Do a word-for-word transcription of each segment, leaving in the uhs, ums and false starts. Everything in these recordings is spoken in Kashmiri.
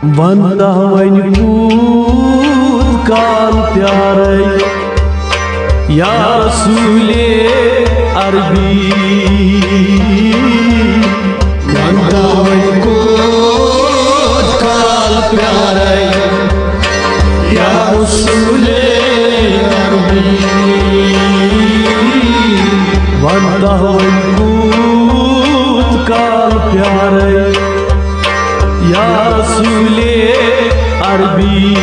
ونتا وۄنۍ کوٗت کال پیارے یا رسول عربی۔ ونتا وۄنۍ کوٗت کال پیارے یا رسول عربی۔ ونتا وۄنۍ کوٗت کال پیارے یا رسول عربی۔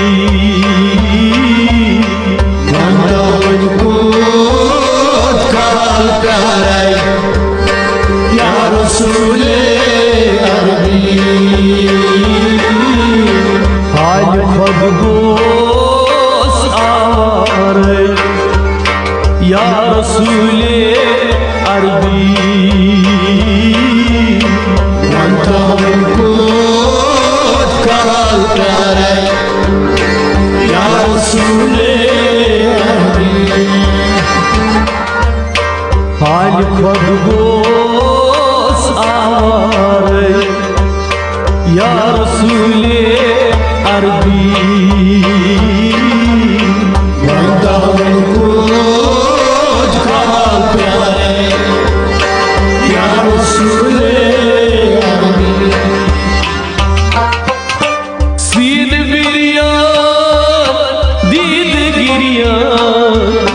ونتا وۄنۍ کوٗت کال پیارے یا رسول عربی۔ حالہِ خۄد گوس آوارے یا رسول عربی۔ ونتا وۄنۍ کوٗت کال پیارے یا رسول عربی۔ حالہِ خۄد گوس آوارے یا رسول عربی۔ ونتا وۄنۍ کوٗت کال پیارے یا رسول عربی۔ سیٖنہٕ بِریان، دیٖدٕ گِریان،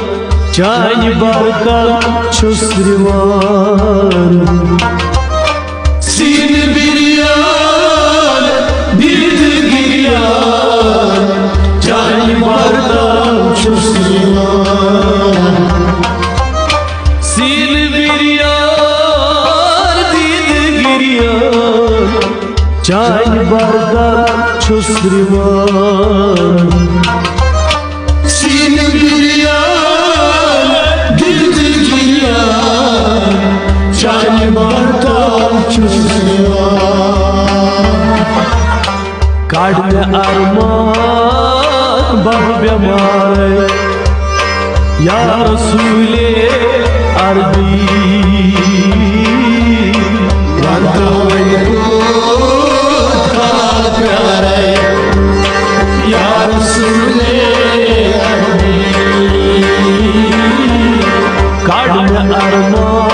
چانہِ بردل چھُس رِوان۔ سیٖنہٕ بِریان، دیٖدٕ گِریان، چانہِ بردل چھُس رِوان۔ سیٖنہٕ بِریان، دیٖدٕ گِریان، چانہِ بردل چھُس رِوان۔ سیٖنہٕ بِریان، دیٖدٕ گِریان، چانہِ بردل چھُس رِوان۔ کڑ مےٚ ارمان بہٕ بٮ۪مارے یا رسول عربی۔ ونتا وۄنۍ کوٗت کال پیارے یا رسول عربی۔ کڑ مےٚ ارمان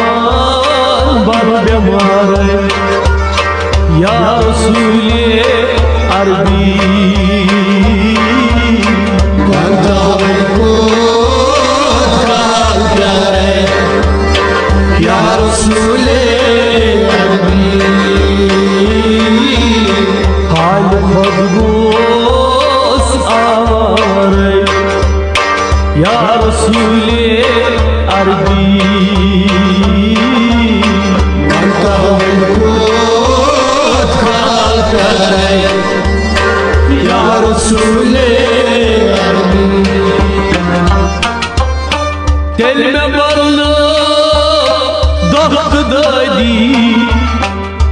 بہٕ بٮ۪مارے یا رسول عربی۔ ونتا وۄنۍ کوٗت کال پیارے یا رسول عربی۔ حالہِ خۄد گوس آوارے یا رسول عربی۔ ونتا وۄنۍ کوٗت کال پیارے یا رسول عربی۔ تیٚلہِ مےٚ بولنو دۄکھ تہٕ دٲدی،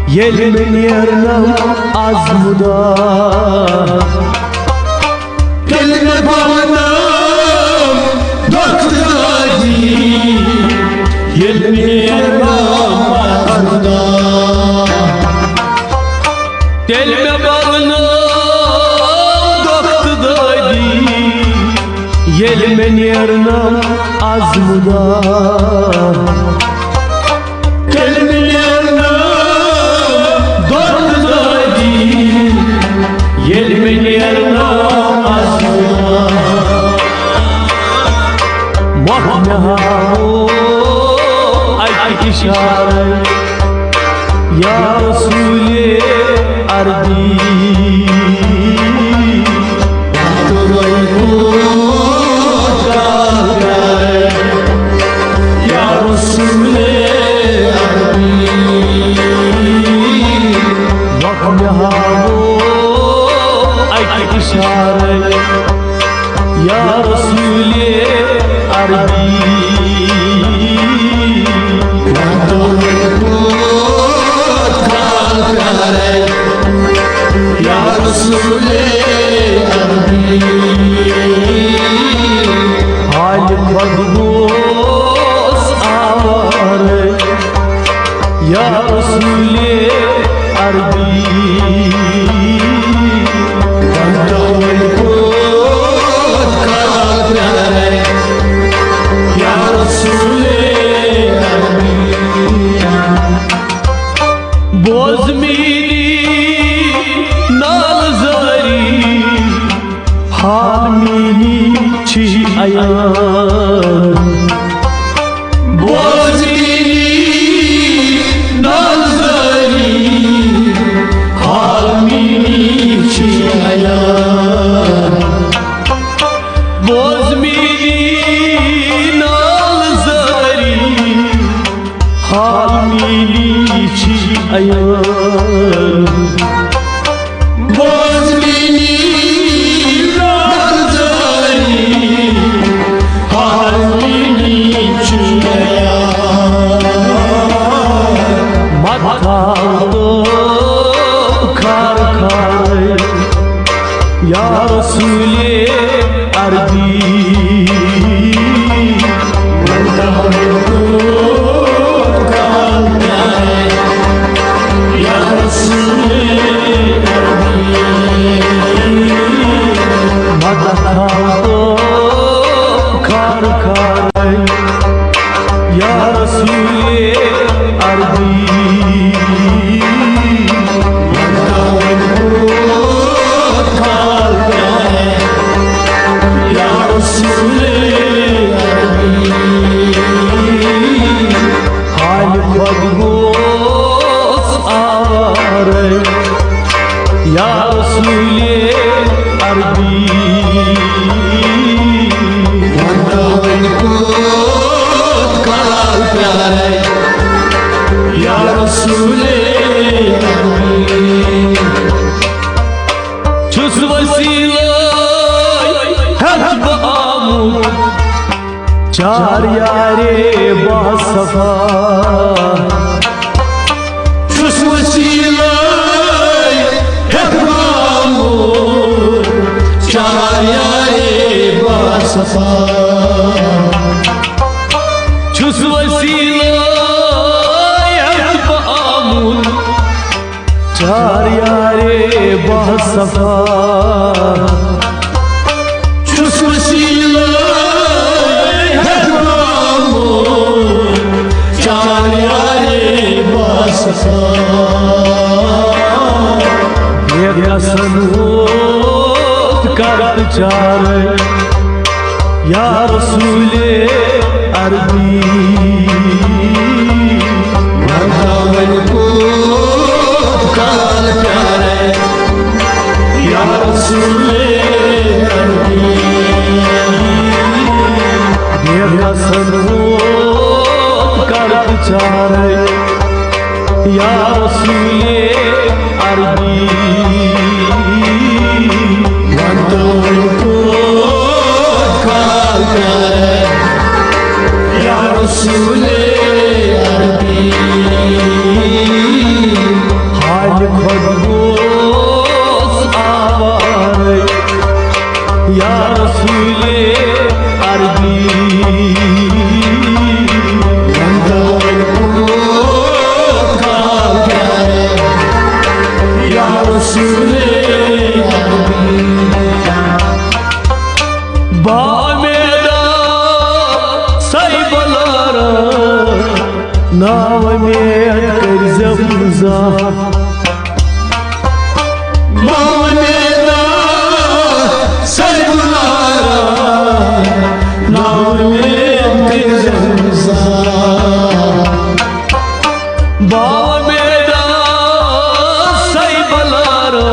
ییٚلہِ مےٚ نیرنم از مُدا۔ تیٚلہِ مےٚ بولنم دۄکھ تہٕ دٲدی، ییٚلہِ مےٚ نیرنم از مُدا۔ تیٚلہِ مےٚ بولنو دۄکھ تہٕ دٲدی، ییٚلہِ مےٚ نیرنم از مُدا۔ تیٚلہِ مےٚ نیرنم دۄکھ تہٕ دٲدی، ییٚلہِ مےٚ نیرنم از مُدا۔ مۄکھ مےٚ ہاوو اَکہِ اِشارٕ یا رسول عربی۔ یا رسول عربی۔ مۄکھ مےٚ ہاوو اَکہِ اِشارٕ یا رسول عربی۔ ونتا وۄنۍ کوٗت کال پیارے یا رسول عربی۔ حالہِ خۄد گوس آوارے یا رسول عربی۔ آزمینی نظری، آزمینی چُھ میان۔ مت تھاو تو کھار کھارے، یا رسول عربی۔ یا رسول عربی، مدد ہاو تو کھار کھارے۔ یا رسول عربی، مدد ہاو تو کھار کھارے۔ یا رسول عربی، حال خود گوس آوارے، یا رسول عربی۔ وندن کوت کال پیارے، یا رسول عربی۔ چھُس وسیلہٕ ہٮ۪تھ بہٕ آمُت، چار یارے با صفا۔ چھُس وسیلہٕ ہٮ۪تھ بہٕ آمُت، چار یارے با صفا۔ چھُس وسیلہٕ ہٮ۪تھ بہٕ آمُت، چار یارے با صفا۔ چھُس وسیلہٕ ہٮ۪تھ بہٕ آمُت، چار یارے با صفا۔ بے کسن ووت کرد چارے، یا رسول عربی۔ وندن کوت کال پیارے، یا رسول عربی۔ بے کسن ووت کرد چارے، یا رسول عربی۔ وندن کوت کال پیارے، یا رسول عربی۔ حال خود گوس آوارے، یا رسول عربی۔ وندن کوت کال پیارے، یا رسول عربی۔ با امیدا سائی بلارا، نا امید کر زمزا۔ با امیدا سائی بلارا، نا امید کر زمزا۔ با امیدا سائی بلارا،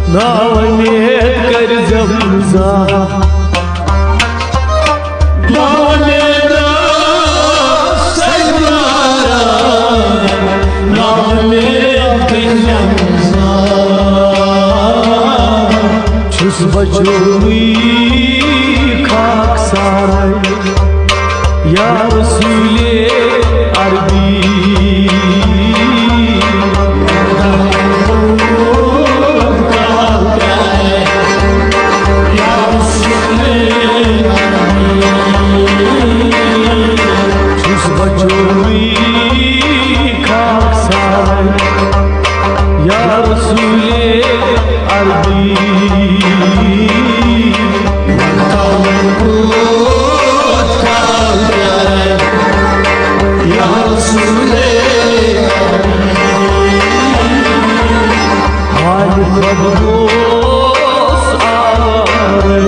نا امید کر زمزا۔ با امیدا سائی بلارا، نا امید کر زمزا۔ چھُس بچووٕے خاک سارے، یا رسول عربی۔ چھُس بچووٕے خاک سارے، یا رسول عربی۔ یا رسول عربی۔ حال خود گوس آوارے،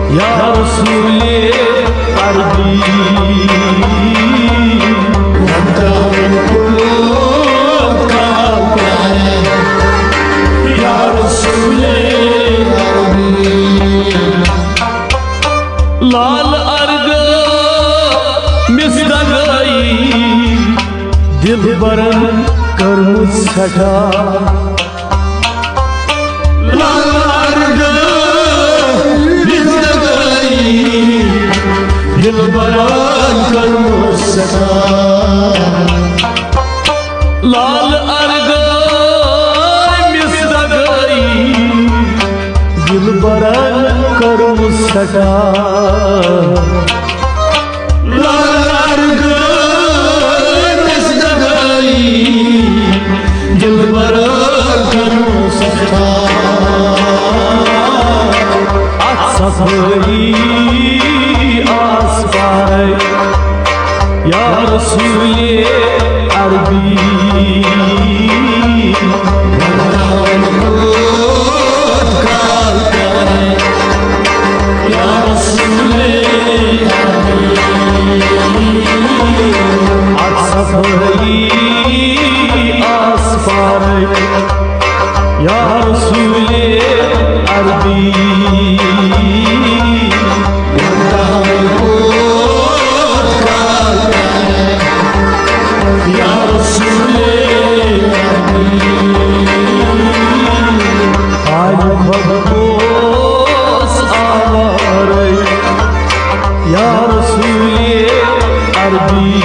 یا رسول عربی۔ وندن کوت کال پیارے، یا رسول عربی۔ لال ارغ مس دگائی، دلبرن کٔرمٕژ سٮ۪ٹھاہ۔ سٹا لار گٲڑۍ دس دگائی، دلبر کرو سٹا۔ اتھ صفٲیی آس پارے یا رسول عربی۔ یا رسول عربی۔ اتھ صفٲیی آس پارے یا رسول عربی۔ یا رسول عربی۔ آل خود اوس آوارے یا رسول عربی۔